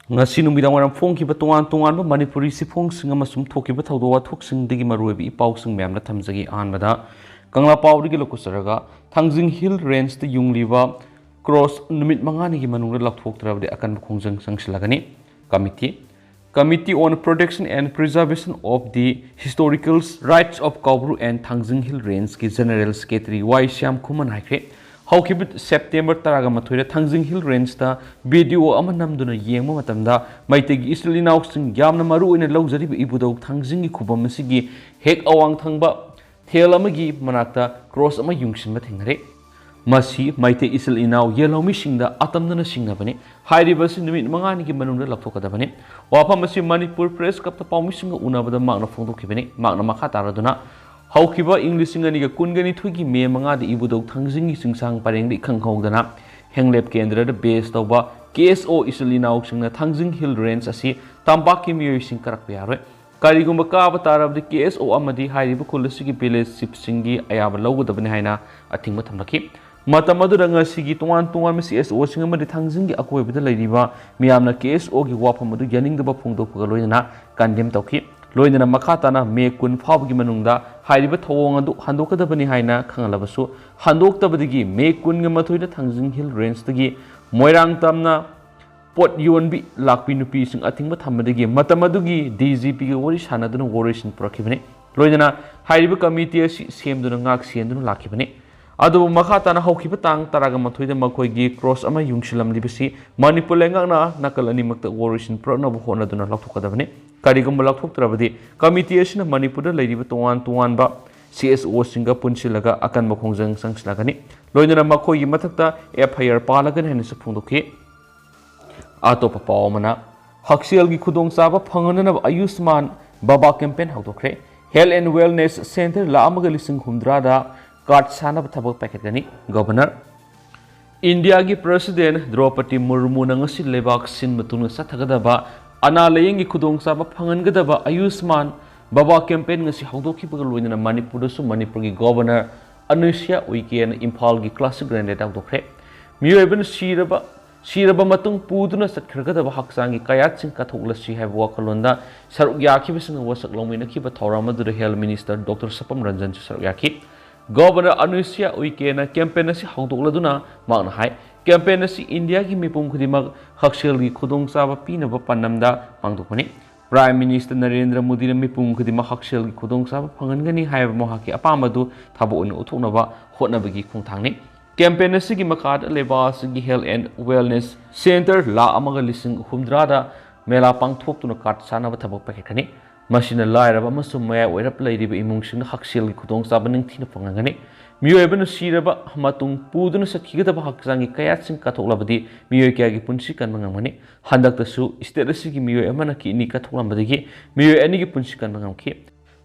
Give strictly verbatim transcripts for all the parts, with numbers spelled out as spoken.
ꯉꯁꯤ ꯅꯨꯃꯤꯗꯥꯡ ꯋꯥꯏꯔꯝ ꯐꯣꯡꯈꯤꯕ ꯇꯣꯉꯥꯟ ꯇꯣꯉꯥꯟꯕ ꯃꯅꯤꯄꯨꯔꯤ ꯆꯦꯐꯣꯡꯁꯤꯡ ꯑꯃꯁꯨꯡ ꯊꯣꯛꯈꯤꯕ ꯊꯧꯗꯣꯛ ꯋꯥꯊꯣꯛꯁꯤꯡꯗꯒꯤ ꯃꯔꯨꯑꯣꯏꯕ ꯏ ꯄꯥꯎꯁꯤꯡ ꯃꯌꯥꯝꯅ ꯊꯝꯖꯒꯦ꯫ ꯑꯍꯥꯟꯕꯗ ꯀꯪꯂꯥ ꯄꯥꯎꯗꯒꯤ ꯂꯧꯈꯠꯆꯔꯒ, ꯊꯥꯡꯖꯤꯡ ꯍꯤꯜ ꯔꯦꯟꯖꯇ ꯌꯨꯡꯂꯤꯕ ꯀ꯭ꯔꯣꯁ ꯅꯨꯃꯤꯠ ꯃꯉꯥꯅꯤꯒꯤ ꯃꯅꯨꯡꯗ ꯂꯧꯊꯣꯛꯇ꯭ꯔꯕꯗꯤ ꯑꯀꯟꯕ ꯈꯣꯡꯖꯪ ꯆꯪꯁꯤꯜꯂꯒꯅꯤ꯫ Committee, Committee on Protection and Preservation of the Historical Rights of Kaubru and Thangzing Hill Rangeꯀꯤ General Secretary ꯋꯥꯏ ꯁ꯭ꯌꯥꯝ ꯈꯨꯃꯟ ꯍꯥꯏꯈ꯭ꯔꯦ, ꯍꯧꯈꯤꯕ ꯁꯦꯞꯇꯦꯝꯕꯔ ꯇꯔꯥꯒ ꯃꯥꯊꯣꯏꯗ ꯊꯥꯡꯖꯤꯡ ꯍꯤꯜ ꯔꯦꯟꯖꯇ ꯚꯤꯗꯤꯑꯣ ꯑꯃ ꯅꯝꯗꯨꯅ ꯌꯦꯡꯕ ꯃꯇꯝꯗ, ꯃꯩꯇꯩꯒꯤ ꯏꯆꯤꯜ ꯏꯅꯥꯎꯁꯤꯡ ꯌꯥꯝꯅ ꯃꯔꯨ ꯑꯣꯏꯅ ꯂꯧꯖꯔꯤꯕ ꯏꯕꯨꯙꯧ ꯊꯥꯡꯖꯤꯡꯒꯤ ꯈꯨꯕꯝ ꯑꯁꯤꯒꯤ ꯍꯦꯛ ꯑꯋꯥꯡ ꯊꯪꯕ ꯊꯦꯜ ꯑꯃꯒꯤ ꯃꯅꯥꯛꯇ ꯀ꯭ꯔꯣꯁ ꯑꯃ ꯌꯨꯡꯁꯤꯟꯕ ꯊꯦꯡꯅꯔꯦ꯫ ꯃꯁꯤ ꯃꯩꯇꯩ ꯏꯆꯤꯜ ꯏꯅꯥꯎ ꯌꯦꯜꯍꯧꯃꯤꯁꯤꯡꯗ ꯑꯇꯝꯅꯅ ꯁꯤꯡꯅꯕꯅꯤ꯫ ꯍꯥꯏꯔꯤꯕ ꯑꯁꯤ ꯅꯨꯃꯤꯠ ꯃꯉꯥꯅꯤꯒꯤ ꯃꯅꯨꯡꯗ ꯂꯧꯊꯣꯛꯀꯗꯕꯅꯤ꯫ ꯋꯥꯐꯝ ꯑꯁꯤ ꯃꯅꯤꯄꯨꯔ ꯄ꯭ꯔꯦꯁ ꯀ꯭ꯂꯕꯇ ꯄꯥꯎꯃꯤꯁꯤꯡꯒ ꯎꯅꯕꯗ ꯃꯍꯥꯛꯅ ꯐꯣꯡꯗꯣꯛꯈꯤꯕꯅꯤ꯫ ꯃꯍꯥꯛꯅ ꯃꯈꯥ ꯇꯥꯔꯗꯨꯅ, ꯍꯧꯈꯤꯕ ꯏꯪ ꯂꯤꯁꯤꯡ ꯑꯅꯤꯒ ꯀꯨꯟꯒ ꯅꯤꯊꯣꯏꯒꯤ ꯃꯦ ꯃꯉꯥꯗ ꯏꯕꯨꯙꯧ ꯊꯥꯡꯖꯤꯡꯒꯤ ꯆꯤꯡꯁꯥꯡ ꯄꯔꯦꯡꯗ ꯏꯈꯪ ꯈꯪꯍꯧꯗꯅ ꯍꯦꯡꯂꯦꯞ ꯀꯦꯟꯗ꯭ꯔꯗ ꯕꯦꯁ ꯇꯧꯕ ꯀꯦ ꯑꯦꯁ ꯑꯣ ꯏꯆꯤꯜ ꯏꯅꯥꯎꯁꯤꯡꯅ ꯊꯥꯡꯖꯤꯡ ꯍꯤꯜ ꯔꯦꯟꯖ ꯑꯁꯤ ꯇꯝꯄꯥꯛꯀꯤ ꯃꯤꯑꯣꯏꯁꯤꯡ ꯀꯥꯔꯛꯄ ꯌꯥꯔꯣꯏ, ꯀꯔꯤꯒꯨꯝꯕ ꯀꯥꯕ ꯇꯥꯔꯕꯗꯤ ꯀꯦ ꯑꯦꯁ ꯑꯣ ꯑꯃꯗꯤ ꯍꯥꯏꯔꯤꯕ ꯈꯨꯜ ꯑꯁꯤꯒꯤ ꯚꯤꯂꯦꯖ ꯆꯤꯐꯁꯤꯡꯒꯤ ꯑꯌꯥꯕ ꯂꯧꯒꯗꯕꯅꯤ ꯍꯥꯏꯅ ꯑꯊꯤꯡꯕ ꯊꯝꯂꯛꯈꯤ꯫ ꯃꯇꯝ ꯑꯗꯨꯗ ꯉꯁꯤꯒꯤ ꯇꯣꯉꯥꯟ ꯇꯣꯉꯥꯟꯕ ꯁꯤ ꯑꯦꯁ ꯑꯣꯁꯤꯡ ꯑꯃꯗꯤ ꯊꯥꯡꯖꯤꯡꯒꯤ ꯑꯀꯣꯏꯕꯗ ꯂꯩꯔꯤꯕ ꯃꯤꯌꯥꯝꯅ ꯀꯦ ꯑꯦꯁ ꯑꯣꯒꯤ ꯋꯥꯐꯝ ꯑꯗꯨ ꯌꯥꯅꯤꯡꯗꯕ ꯐꯣꯡꯗꯣꯛꯄꯒ ꯂꯣꯏꯅꯅ ꯀꯟꯗꯦꯝ ꯇꯧꯈꯤ꯫ ꯂꯣꯏꯅꯅ ꯃꯈꯥ ꯇꯥꯅ ꯃꯦ ꯀꯨꯟ ꯐꯥꯎꯕꯒꯤ ꯃꯅꯨꯡꯗ ꯍꯥꯏꯔꯤꯕ ꯊꯧꯑꯣꯡ ꯑꯗꯨ ꯍꯟꯗꯣꯛꯀꯗꯕꯅꯤ ꯍꯥꯏꯅ ꯈꯪꯍꯜꯂꯕꯁꯨ, ꯍꯟꯗꯣꯛꯇꯕꯗꯒꯤ ꯃꯦ ꯀꯨꯟꯒ ꯃꯥꯊꯣꯏꯗ ꯊꯥꯡꯖꯤꯡ ꯍꯤꯜ ꯔꯦꯟꯖꯇꯒꯤ ꯃꯣꯏꯔꯥꯡ ꯇꯝꯅ ꯄꯣꯠ ꯌꯣꯟꯕꯤ ꯂꯥꯛꯄꯤ ꯅꯨꯄꯤꯁꯤꯡ ꯑꯊꯤꯡꯕ ꯊꯝꯕꯗꯒꯤ ꯃꯇꯝ ꯑꯗꯨꯒꯤ ꯗꯤ ꯖꯤ ꯄꯤꯒ ꯋꯥꯔꯤ ꯁꯥꯟꯅꯗꯨꯅ ꯋꯥꯔꯣꯏꯁꯤꯟ ꯄꯨꯔꯛꯈꯤꯕꯅꯤ꯫ ꯂꯣꯏꯅꯅ ꯍꯥꯏꯔꯤꯕ ꯀꯃꯤꯇꯤ ꯑꯁꯤ ꯁꯦꯝꯗꯨꯅ ꯉꯥꯛ ꯁꯦꯟꯗꯨꯅ ꯂꯥꯛꯈꯤꯕꯅꯤ꯫ ꯑꯗꯨꯕꯨ ꯃꯈꯥ ꯇꯥꯅ ꯍꯧꯈꯤꯕ ꯇꯥꯡ ꯇꯔꯥꯒ ꯃꯥꯊꯣꯏꯗ ꯃꯈꯣꯏꯒꯤ ꯀ꯭ꯔꯣꯁ ꯑꯃ ꯌꯨꯡꯁꯤꯜꯂꯝꯂꯤꯕꯁꯤ ꯃꯅꯤꯄꯨꯔ ꯂꯩꯉꯥꯛꯅ ꯅꯥꯀꯜ ꯑꯅꯤꯃꯛꯇ ꯋꯥꯔꯣꯏꯁꯤꯟ ꯄꯨꯔꯛꯅꯕ ꯍꯣꯠꯅꯗꯨꯅ ꯂꯧꯊꯣꯛꯀꯗꯕꯅꯤ꯫ ꯀꯔꯤꯒꯨꯝꯕ ꯂꯧꯊꯣꯛꯇ꯭ꯔꯕꯗꯤ ꯀꯃꯤꯇꯤ ꯑꯁꯤꯅ ꯃꯅꯤꯄꯨꯔꯗ ꯂꯩꯔꯤꯕ ꯇꯣꯉꯥꯟ ꯇꯣꯉꯥꯟꯕ ꯁꯤ ꯑꯦꯁ ꯑꯣꯁꯤꯡꯒ ꯄꯨꯟꯁꯤꯜꯂꯒ ꯑꯀꯟꯕ ꯈꯣꯡꯖꯪ ꯆꯪꯁꯤꯜꯂꯛꯀꯅꯤ꯫ ꯂꯣꯏꯅꯅ ꯃꯈꯣꯏꯒꯤ ꯃꯊꯛꯇ ꯑꯦꯐ ꯑꯥꯏ ꯑꯥꯔ ꯄꯥꯜꯂꯒꯅꯤ ꯍꯥꯏꯅꯁꯨ ꯐꯣꯡꯗꯣꯛꯈꯤ꯫ ꯑꯇꯣꯞꯄ ꯄꯥꯎ ꯑꯃꯅ, ꯍꯛꯁꯦꯜꯒꯤ ꯈꯨꯗꯣꯡꯆꯥꯕ ꯐꯪꯍꯟꯅꯅꯕ ꯑꯌꯨꯁꯃꯥꯟ ꯕꯕꯥ ꯀꯦꯝꯄꯦꯟ ꯍꯧꯗꯣꯛꯈ꯭ꯔꯦ꯫ Health and wellness centre lakh ꯑꯃꯒ ꯂꯤꯁꯤꯡ ꯍꯨꯝꯗ꯭ꯔꯥꯗ ꯀꯥꯔꯗ ꯁꯥꯅꯕ ꯊꯕꯛ ꯄꯥꯏꯈꯠꯀꯅꯤ꯫ ꯒꯕꯔꯅꯔ, ꯏꯟꯗꯤꯌꯥꯒꯤ ꯄ꯭ꯔꯁꯤꯗꯦꯟ ꯗ꯭ꯔꯧꯄꯗꯤ ꯃꯨꯔꯃꯨꯅ ꯉꯁꯤ ꯂꯩꯕꯥꯛ ꯁꯤꯟꯕ ꯊꯨꯡꯅ ꯆꯠꯊꯒꯗꯕ ꯑꯅꯥ ꯂꯥꯌꯦꯡꯒꯤ ꯈꯨꯗꯣꯡꯆꯥꯕ ꯐꯪꯍꯟꯒꯗꯕ ꯑꯌꯨꯁꯃꯥꯟ ꯕꯕꯥ ꯀꯦꯝꯄꯦꯟ ꯉꯁꯤ ꯍꯧꯗꯣꯛꯈꯤꯕꯒ ꯂꯣꯏꯅꯅ ꯃꯅꯤꯄꯨꯔꯗꯁꯨ ꯃꯅꯤꯄꯨꯔꯒꯤ ꯒꯣꯚꯔꯅꯔ ꯑꯅꯨꯁ꯭ꯌꯥ ꯎꯏꯀꯦꯅ ꯏꯝꯐꯥꯜꯒꯤ ꯀ꯭ꯂꯥꯁꯤꯛ ꯒ꯭ꯔꯦꯟꯗꯦꯗ ꯍꯧꯗꯣꯛꯈ꯭ꯔꯦ꯫ ꯃꯤꯑꯣꯏꯕꯅ ꯁꯤꯔꯕ ꯁꯤꯔꯕ ꯃꯇꯨꯡ ꯄꯨꯗꯨꯅ ꯆꯠꯈ꯭ꯔꯒꯗꯕ ꯍꯛꯆꯥꯡꯒꯤ ꯀꯌꯥꯠꯁꯤꯡ ꯀꯠꯊꯣꯛꯂꯁꯤ ꯍꯥꯏꯕ ꯋꯥꯈꯜꯂꯣꯟꯗ ꯁꯔꯨꯛ ꯌꯥꯈꯤꯕꯁꯤꯡꯅ ꯋꯥꯁꯛ ꯂꯧꯃꯤꯟꯅꯈꯤꯕ ꯊꯧꯔꯝ ꯑꯗꯨꯗ Health Minister Doctor ꯁꯄꯝ ꯔꯟꯖꯟꯁꯨ ꯁꯔꯨꯛ ꯌꯥꯈꯤ꯫ Governor ꯑꯅꯨꯁ꯭ꯌꯥ ꯎꯏꯀꯦꯅ campaign ꯑꯁꯤ ꯍꯧꯗꯣꯛꯂꯗꯨꯅ ꯃꯍꯥꯛꯅ ꯍꯥꯏ, campaign ꯑꯁꯤ ꯏꯟꯗꯤꯌꯥꯒꯤ ꯃꯤꯄꯨꯝ ꯈꯨꯗꯤꯡꯃꯛ ꯍꯛꯁꯦꯜꯒꯤ ꯈꯨꯗꯣꯡꯆꯥꯕ ꯄꯤꯅꯕ ꯄꯥꯟꯗꯝꯗ ꯄꯥꯡꯊꯣꯛꯄꯅꯤ꯫ Prime Minister ꯅꯔꯦꯟꯗ꯭ꯔ ꯃꯣꯗꯤꯅ ꯃꯤꯄꯨꯝ ꯈꯨꯗꯤꯡꯃꯛ ꯍꯛꯁꯦꯜꯒꯤ ꯈꯨꯗꯣꯡꯆꯥꯕ ꯐꯪꯍꯟꯒꯅꯤ ꯍꯥꯏꯕ ꯃꯍꯥꯛꯀꯤ ꯑꯄꯥꯝꯕ ꯑꯗꯨ ꯊꯕꯛ ꯑꯣꯏꯅ ꯎꯠꯊꯣꯛꯅꯕ ꯍꯣꯠꯅꯕꯒꯤ ꯈꯣꯡꯊꯥꯡꯅꯤ꯫ Campaign ꯑꯁꯤꯒꯤ ꯃꯈꯥꯗ ꯂꯩꯕꯥꯛ ꯑꯁꯤꯒꯤ Health and Wellness Centre lakh ꯑꯃꯒ ꯂꯤꯁꯤꯡ ꯍꯨꯝꯗ꯭ꯔꯥꯗ ꯃꯦꯂꯥ ꯄꯥꯡꯊꯣꯛꯇꯨꯅ card ꯁꯥꯅꯕ ꯊꯕꯛ ꯄꯥꯏꯈꯠꯀꯅꯤ꯫ ꯃꯁꯤꯅ ꯂꯥꯏꯔꯕ ꯑꯃꯁꯨꯡ ꯃꯌꯥꯏ ꯑꯣꯏꯔꯞ ꯂꯩꯔꯤꯕ ꯏꯃꯨꯡꯁꯤꯡꯅ ꯍꯛꯁꯦꯜꯒꯤ ꯈꯨꯗꯣꯡꯆꯥꯕ ꯅꯤꯡꯊꯤꯅ ꯐꯪꯍꯟꯒꯅꯤ꯫ ꯃꯤꯑꯣꯏ ꯑꯃꯅ ꯁꯤꯔꯕ ꯃꯇꯨꯡ ꯄꯨꯗꯨꯅ ꯆꯠꯈꯤꯒꯗꯕ ꯍꯛꯆꯥꯡꯒꯤ ꯀꯌꯥꯠꯁꯤꯡ ꯀꯠꯊꯣꯛꯂꯕꯗꯤ ꯃꯤꯑꯣꯏ ꯀꯌꯥꯒꯤ ꯄꯨꯟꯁꯤ ꯀꯟꯕ ꯉꯝꯒꯅꯤ꯫ ꯍꯟꯗꯛꯇꯁꯨ state ꯑꯁꯤꯒꯤ ꯃꯤꯑꯣꯏ ꯑꯃꯅ kidney ꯀꯠꯊꯣꯛꯂꯝꯕꯗꯒꯤ ꯃꯤꯑꯣꯏ ꯑꯅꯤꯒꯤ ꯄꯨꯟꯁꯤ ꯀꯟꯕ ꯉꯝꯈꯤ꯫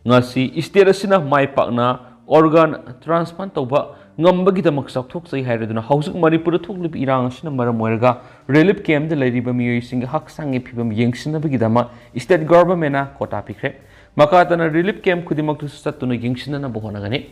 ꯉꯁꯤ state ꯑꯁꯤꯅ ꯃꯥꯏ ꯄꯥꯛꯅ organ transplant ꯇꯧꯕ ꯉꯝꯕꯒꯤꯗꯃꯛ ꯆꯥꯎꯊꯣꯛꯆꯩ ꯍꯥꯏꯔꯗꯨꯅ, ꯍꯧꯖꯤꯛ ꯃꯅꯤꯄꯨꯔꯗ ꯊꯣꯛꯂꯤꯕ ꯏꯔꯥꯡ ꯑꯁꯤꯅ ꯃꯔꯝ ꯑꯣꯏꯔꯒ relief campꯗ ꯂꯩꯔꯤꯕ ꯃꯤꯑꯣꯏꯁꯤꯡꯒꯤ ꯍꯛꯆꯥꯡꯒꯤ ꯐꯤꯕꯝ ꯌꯦꯡꯁꯤꯟꯅꯕꯒꯤꯗꯃꯛ state governmentꯅ quota ꯄꯤꯈ꯭ꯔꯦ꯫ ꯃꯈꯥ ꯇꯥꯅ relief camp ꯈꯨꯗꯤꯡꯃꯛꯇꯁꯨ ꯆꯠꯇꯨꯅ ꯌꯦꯡꯁꯤꯟꯅꯅꯕ ꯍꯣꯠꯅꯒꯅꯤ꯫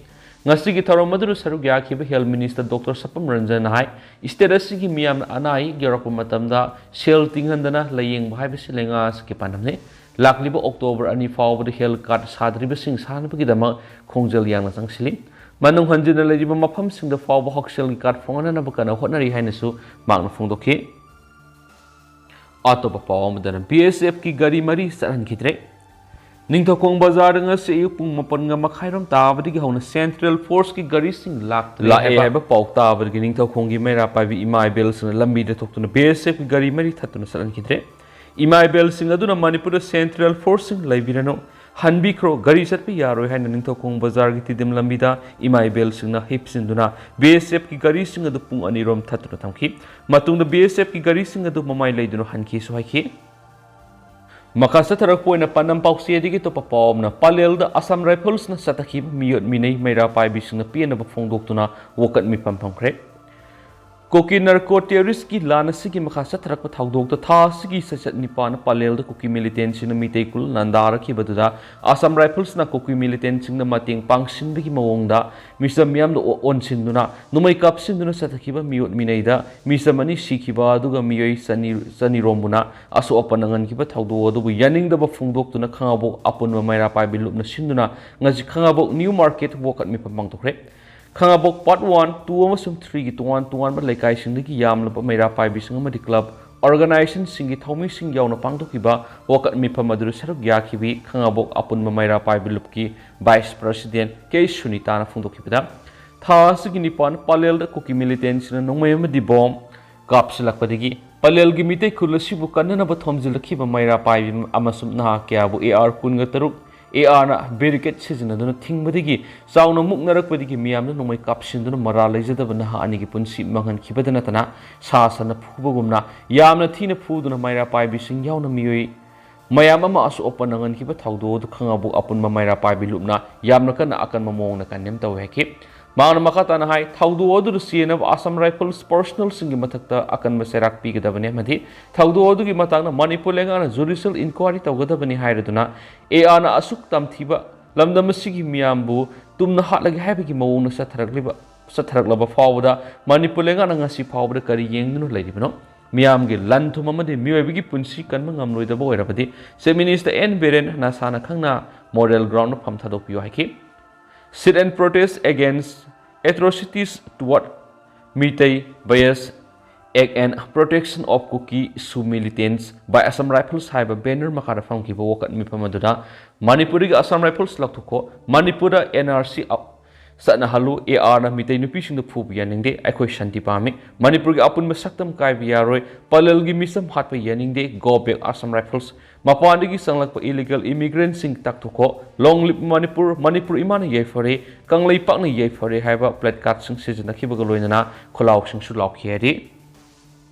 ꯉꯁꯤꯒꯤ ꯊꯧꯔꯝ ꯑꯗꯨꯗ ꯁꯔꯨꯛ ꯌꯥꯈꯤꯕ Health Minister Doctor ꯁꯄꯝ ꯔꯟꯖꯟꯅ ꯍꯥꯏ, state ꯑꯁꯤꯒꯤ ꯃꯤꯌꯥꯝꯅ ꯑꯅꯥ ꯑꯌꯦꯛ ꯌꯧꯔꯛꯄ ꯃꯇꯝꯗ ꯁꯦꯜ ꯇꯤꯡꯍꯟꯗꯅ ꯂꯥꯌꯦꯡꯕ ꯍꯥꯏꯕꯁꯤ ꯂꯩꯉꯥꯛ ꯑꯁꯤꯒꯤ ꯄꯥꯟꯗꯝꯅꯤ꯫ ꯂꯥꯛꯂꯤꯕ October ꯑꯅꯤ ꯐꯥꯎꯕꯗ health card ꯁꯥꯗ꯭ꯔꯤꯕꯁꯤꯡ ꯁꯥꯅꯕꯒꯤꯗꯃꯛ ꯈꯣꯡꯖꯦꯜ ꯌꯥꯡꯅ ꯆꯪꯁꯤꯜꯂꯤ꯫ ꯃꯅꯨꯡ ꯍꯟꯖꯤꯟꯅ ꯂꯩꯔꯤꯕ ꯃꯐꯝꯁꯤꯡꯗ ꯐꯥꯎꯕ ꯍꯛꯁꯦꯜꯒꯤ card ꯐꯪꯍꯟꯅꯅꯕ ꯀꯟꯅ ꯍꯣꯠꯅꯔꯤ ꯍꯥꯏꯅꯁꯨ ꯃꯍꯥꯛꯅ ꯐꯣꯡꯗꯣꯛꯈꯤ꯫ ꯑꯇꯣꯞꯄ ꯄꯥꯎ ꯑꯃꯗꯅ BSFꯀꯤ ꯒꯥꯔꯤ ꯃꯔꯤ ꯆꯠꯍꯟꯈꯤꯗ꯭ꯔꯦ꯫ ꯅꯤꯡꯊꯧꯈꯣꯡ ꯕꯖꯥꯔꯗ ꯉꯁꯤ ꯑꯌꯨꯛ ꯄꯨꯡ ꯃꯥꯄꯟꯒ ꯃꯈꯥꯏꯔꯣꯝ ꯇꯥꯕꯗꯒꯤ ꯍꯧꯅ Central Forceꯀꯤ ꯒꯥꯔꯤꯁꯤꯡ ꯂꯥꯛꯇ꯭ꯔꯦ ꯂꯥꯛꯑꯦ ꯍꯥꯏꯕ ꯍꯥꯏꯕ ꯄꯥꯎ ꯇꯥꯕꯗꯒꯤ ꯅꯤꯡꯊꯧꯈꯣꯡꯒꯤ ꯃꯩꯔꯥ ꯄꯥꯏꯕꯤ ꯏꯃꯥ ꯏꯕꯦꯜꯁꯤꯡꯅ ꯂꯝꯕꯤꯗ ꯊꯣꯛꯇꯨꯅ BSFꯀꯤ ꯒꯥꯔꯤ ꯃꯔꯤ ꯊꯠꯇꯨꯅ ꯆꯠꯍꯟꯈꯤꯗ꯭ꯔꯦ꯫ ꯏꯃꯥ ꯏꯕꯦꯜꯁꯤꯡ ꯑꯗꯨꯅ ꯃꯅꯤꯄꯨꯔꯗ Central Forceꯁꯤꯡ ꯂꯩꯕꯤꯔꯅꯨ, ꯍꯟꯕꯤꯈ꯭ꯔꯣ, ꯒꯥꯔꯤ ꯆꯠꯄ ꯌꯥꯔꯣꯏ ꯍꯥꯏꯅ ꯅꯤꯡꯊꯧꯈꯣꯡ ꯕꯖꯥꯔꯒꯤ ꯇꯤꯗꯤꯝ ꯂꯝꯕꯤꯗ ꯏꯃꯥ ꯏꯕꯦꯜꯁꯤꯡꯅ ꯍꯤꯞꯆꯤꯟꯗꯨꯅ BSFꯀꯤ ꯒꯥꯔꯤꯁꯤꯡ ꯑꯗꯨ ꯄꯨꯡ ꯑꯅꯤꯔꯣꯝ ꯊꯠꯇꯨꯅ ꯊꯝꯈꯤ꯫ ꯃꯇꯨꯡꯗ BSFꯀꯤ ꯒꯥꯔꯤꯁꯤꯡ ꯑꯗꯨ ꯃꯃꯥꯏ ꯂꯩꯗꯨꯅ ꯍꯟꯈꯤꯁꯨ ꯍꯥꯏꯈꯤ꯫ ꯃꯈꯥ ꯆꯠꯊꯔꯛꯄ ꯑꯣꯏꯅ ꯄꯥꯟꯗꯝ ꯄꯥꯎꯆꯦꯗꯒꯤ ꯑꯇꯣꯞꯄ ꯄꯥꯎ ꯑꯃꯅ, ꯄꯂꯦꯜꯗ Assam Riflesꯅ ꯆꯠꯊꯈꯤꯕ ꯃꯤꯑꯣꯠ ꯃꯤꯅꯩ ꯃꯩꯔꯥ ꯄꯥꯏꯕꯤꯁꯤꯡꯅ ꯄꯦꯟꯅꯕ ꯐꯣꯡꯗꯣꯛꯇꯨꯅ ꯋꯥꯀꯠ ꯃꯤꯐꯝ ꯐꯝꯈ꯭ꯔꯦ꯫ ꯀꯨꯀꯤ ꯅꯥꯔꯀꯣ ꯇꯦꯔꯣꯔꯤꯁꯀꯤ ꯂꯥꯟ ꯑꯁꯤꯒꯤ ꯃꯈꯥ ꯆꯠꯊꯔꯛꯄ ꯊꯧꯗꯣꯛꯇ ꯊꯥ ꯑꯁꯤꯒꯤ ꯆꯩꯆꯠ ꯅꯤꯄꯥꯟ ꯄꯂꯦꯜꯗ ꯀꯨꯀꯤ ꯃꯤꯂꯤꯇꯦꯟꯁꯤꯡꯅ ꯃꯤꯇꯩ ꯈꯨꯜ ꯂꯥꯟꯗꯥꯔꯛꯈꯤꯕꯗꯨꯗ ꯑꯁꯥꯝ ꯔꯥꯏꯐꯜꯁꯅ ꯀꯨꯀꯤ ꯃꯤꯂꯤꯇꯦꯟꯁꯤꯡꯅ ꯃꯇꯦꯡ ꯄꯥꯡꯁꯤꯟꯕꯒꯤ ꯃꯑꯣꯡꯗ ꯃꯤꯆꯝ ꯃꯤꯌꯥꯝꯗ ꯑꯣ-, ꯑꯣꯟꯁꯤꯟꯗꯨꯅ ꯅꯣꯡꯃꯩ ꯀꯥꯞꯁꯤꯟꯗꯨꯅ ꯆꯠꯊꯈꯤꯕ ꯃꯤꯑꯣꯠ ꯃꯤꯅꯩꯗ ꯃꯤꯆꯝ ꯑꯅꯤ ꯁꯤꯈꯤꯕ ꯑꯗꯨꯒ ꯃꯤꯑꯣꯏ ꯆꯅꯤ, ꯆꯅꯤꯔꯣꯝꯕꯨꯅ ꯑꯁꯣꯛ ꯑꯄꯟ ꯅꯪꯍꯟꯈꯤꯕ ꯊꯧꯗꯣꯛ ꯑꯗꯨꯕꯨ ꯌꯥꯅꯤꯡꯗꯕ ꯐꯣꯡꯗꯣꯛꯇꯨꯅ ꯈꯥꯉꯕꯣꯛ ꯑꯄꯨꯟꯕ ꯃꯩꯔꯥ ꯄꯥꯏꯕꯤ ꯂꯨꯞꯅ ꯁꯤꯟꯗꯨꯅ ꯉꯁꯤ ꯈꯥꯉꯕꯣꯛ ꯅ꯭ꯌꯨ ꯃꯥꯔꯀꯦꯠ ꯋꯥꯀꯠ ꯃꯤꯐꯝ ꯄꯥꯡꯊꯣꯛꯈ꯭ꯔꯦ꯫ ꯈꯥꯉꯕꯣꯛ ꯄꯥꯔꯠ ꯋꯥꯟ, ꯇꯨ ꯑꯃꯁꯨꯡ ꯊ꯭ꯔꯤꯒꯤ ꯇꯣꯉꯥꯟ ꯇꯣꯉꯥꯟꯕ ꯂꯩꯀꯥꯏꯁꯤꯡꯗꯒꯤ ꯌꯥꯝꯂꯕ ꯃꯩꯔꯥ ꯄꯥꯏꯕꯤꯁꯤꯡ ꯑꯃꯗꯤ ꯀ꯭ꯂꯕ ꯑꯣꯔꯒꯅꯥꯏꯖꯦꯁꯟꯁꯤꯡꯒꯤ ꯊꯧꯃꯤꯁꯤꯡ ꯌꯥꯎꯅ ꯄꯥꯡꯊꯣꯛꯈꯤꯕ ꯋꯥꯀꯠ ꯃꯤꯐꯝ ꯑꯗꯨꯗ ꯁꯔꯨꯛ ꯌꯥꯈꯤꯕꯤ ꯈꯥꯉꯕꯣꯛ ꯑꯄꯨꯟꯕ ꯃꯩꯔꯥ ꯄꯥꯏꯕꯤ ꯂꯨꯞꯀꯤ ꯚꯥꯏꯁ ꯄ꯭ꯔꯁꯤꯗꯦꯟ ꯀꯦ ꯁꯨꯅꯤꯇꯥꯅ ꯐꯣꯡꯗꯣꯛꯈꯤꯕꯗ, ꯊꯥ ꯑꯁꯤꯒꯤ ꯅꯤꯄꯥꯟ ꯄꯂꯦꯜꯗ ꯀꯨꯀꯤ ꯃꯤꯂꯤꯇꯦꯟꯁꯤꯡꯅ ꯅꯣꯡꯃꯩ ꯑꯃꯗꯤ ꯕꯣꯝ ꯀꯥꯞꯁꯤꯜꯂꯛꯄꯗꯒꯤ ꯄꯂꯦꯜꯒꯤ ꯃꯤꯇꯩ ꯈꯨꯜ ꯑꯁꯤꯕꯨ ꯀꯟꯅꯅꯕ ꯊꯣꯝꯖꯤꯜꯂꯛꯈꯤꯕ ꯃꯩꯔꯥ ꯄꯥꯏꯕꯤ ꯑꯃꯁꯨꯡ ꯅꯍꯥ ꯀꯌꯥꯕꯨ ꯑꯦ ꯑꯥꯔ ꯀꯨꯟꯒ ꯇꯔꯨꯛ, ꯑꯦ ꯑꯥꯔꯅ ꯕꯦꯔꯤꯀꯦꯗ ꯁꯤꯖꯤꯟꯅꯗꯨꯅ ꯊꯤꯡꯕꯗꯒꯤ ꯆꯥꯎꯅ ꯃꯨꯛꯅꯔꯛꯄꯗꯒꯤ ꯃꯤꯌꯥꯝꯅ ꯅꯣꯡꯃꯩ ꯀꯥꯞꯁꯤꯟꯗꯨꯅ ꯃꯔꯥꯜ ꯂꯩꯖꯗꯕ ꯅꯍꯥ ꯑꯅꯤꯒꯤ ꯄꯨꯟꯁꯤ ꯃꯥꯡꯍꯟꯈꯤꯕꯗ ꯅꯠꯇꯅ ꯁꯥ ꯁꯟꯅ ꯐꯨꯕꯒꯨꯝꯅ ꯌꯥꯝꯅ ꯊꯤꯅ ꯐꯨꯗꯨꯅ ꯃꯩꯔꯥ ꯄꯥꯏꯕꯤꯁꯤꯡ ꯌꯥꯎꯅ ꯃꯤꯑꯣꯏ ꯃꯌꯥꯝ ꯑꯃ ꯑꯁꯣꯛ ꯑꯄꯟ ꯅꯪꯍꯟꯈꯤꯕ ꯊꯧꯗꯣꯛ ꯑꯗꯨ ꯈꯥꯉꯕꯣꯛ ꯑꯄꯨꯟꯕ ꯃꯩꯔꯥ ꯄꯥꯏꯕꯤ ꯂꯨꯞꯅ ꯌꯥꯝꯅ ꯀꯟꯅ ꯑꯀꯟꯕ ꯃꯑꯣꯡꯗ ꯀꯟꯗꯦꯝ ꯇꯧꯏ ꯍꯥꯏꯈꯤ꯫ ꯃꯍꯥꯛꯅ ꯃꯈꯥ ꯇꯥꯅ ꯍꯥꯏ, ꯊꯧꯗꯣꯛ ꯑꯗꯨꯗ ꯆꯦꯟꯅꯕ ꯑꯁꯥꯝ ꯔꯥꯏꯐꯜꯁ ꯄꯔꯁꯣꯅꯦꯜꯁꯤꯡꯒꯤ ꯃꯊꯛꯇ ꯑꯀꯟꯕ ꯆꯩꯔꯥꯛ ꯄꯤꯒꯗꯕꯅꯤ ꯑꯃꯗꯤ ꯊꯧꯗꯣꯛ ꯑꯗꯨꯒꯤ ꯃꯇꯥꯡꯗ ꯃꯅꯤꯄꯨꯔ ꯂꯩꯉꯥꯛꯅ ꯖꯨꯗꯤꯁꯤꯌꯦꯜ ꯏꯟꯀ꯭ꯋꯥꯏꯔꯤ ꯇꯧꯒꯗꯕꯅꯤ ꯍꯥꯏꯔꯗꯨꯅ ꯑꯦ ꯑꯥꯔꯅ ꯑꯁꯨꯛ ꯇꯝꯊꯤꯕ ꯂꯝꯗꯝ ꯑꯁꯤꯒꯤ ꯃꯤꯌꯥꯝꯕꯨ ꯇꯨꯝꯅ ꯍꯥꯠꯂꯒꯦ ꯍꯥꯏꯕꯒꯤ ꯃꯑꯣꯡꯗ ꯆꯠꯊꯔꯛꯂꯤꯕ, ꯆꯠꯊꯔꯛꯂꯕ ꯐꯥꯎꯕꯗ ꯃꯅꯤꯄꯨꯔ ꯂꯩꯉꯥꯛꯅ ꯉꯁꯤ ꯐꯥꯎꯕꯗ ꯀꯔꯤ ꯌꯦꯡꯗꯨꯅ ꯂꯩꯔꯤꯕꯅꯣ? ꯃꯤꯌꯥꯝꯒꯤ ꯂꯟ ꯊꯨꯝ ꯑꯃꯗꯤ ꯃꯤꯑꯣꯏꯕꯒꯤ ꯄꯨꯟꯁꯤ ꯀꯟꯕ ꯉꯝꯂꯣꯏꯗꯕ ꯑꯣꯏꯔꯕꯗꯤ Chief Minister ꯑꯦꯟ ꯕꯤꯔꯦꯟ ꯅꯁꯥꯅ ꯈꯪꯅ ꯃꯣꯗꯦꯜ ꯒ꯭ꯔꯥꯎꯟꯗ ꯐꯝ ꯊꯥꯗꯣꯛꯄꯤꯌꯨ ꯍꯥꯏꯈꯤ꯫ Sit and protest against atrocities toward Meitei, bias, Act and Protection of Kuki Shu Militants by Assam Rifles ꯍꯥꯏꯕ ꯕꯦꯅꯔ ꯃꯈꯥꯗ ꯐꯝꯈꯤꯕ ꯋꯥꯀꯠ ꯃꯤꯐꯝ ꯑꯗꯨꯗ ꯃꯅꯤꯄꯨꯔꯗꯒꯤ ꯑꯁꯥꯝ ꯔꯥꯏꯐꯜꯁ ꯂꯧꯊꯣꯛꯈꯣ, ꯃꯅꯤꯄꯨꯔꯗ ꯑꯦꯟ ꯑꯥꯔ ꯁꯤ ꯆꯠꯅꯍꯜꯂꯨ, ꯑꯦ ꯑꯥꯔꯅ ꯃꯤꯇꯩ ꯅꯨꯄꯤꯁꯤꯡꯗ ꯐꯨꯕ ꯌꯥꯅꯤꯡꯗꯦ, ꯑꯩꯈꯣꯏ ꯁꯥꯟꯇꯤ ꯄꯥꯝꯃꯤ, ꯃꯅꯤꯄꯨꯔꯒꯤ ꯑꯄꯨꯟꯕ ꯁꯛꯇꯝ ꯀꯥꯏꯕ ꯌꯥꯔꯣꯏ, ꯄꯂꯦꯜꯒꯤ ꯃꯤꯆꯝ ꯍꯥꯠꯄ ꯌꯥꯅꯤꯡꯗꯦ, go back Assam Rifles, ꯃꯄꯥꯟꯗꯒꯤ ꯆꯪꯂꯛꯄ illegal immigrantꯁꯤꯡ ꯇꯥꯛꯊꯣꯛꯈꯣ, long live Manipur, Manipur ꯏꯃꯥꯅ ꯌꯥꯏꯐꯔꯦ, ꯀꯪꯂꯩꯄꯥꯛꯅ ꯌꯥꯏꯐꯔꯦ ꯍꯥꯏꯕ placardꯁꯤꯡ ꯁꯤꯖꯤꯟꯅꯈꯤꯕꯒ ꯂꯣꯏꯅꯅ ꯈꯨꯜꯂꯥꯎꯁꯤꯡꯁꯨ ꯂꯥꯎꯈꯤ ꯍꯥꯏꯔꯤ꯫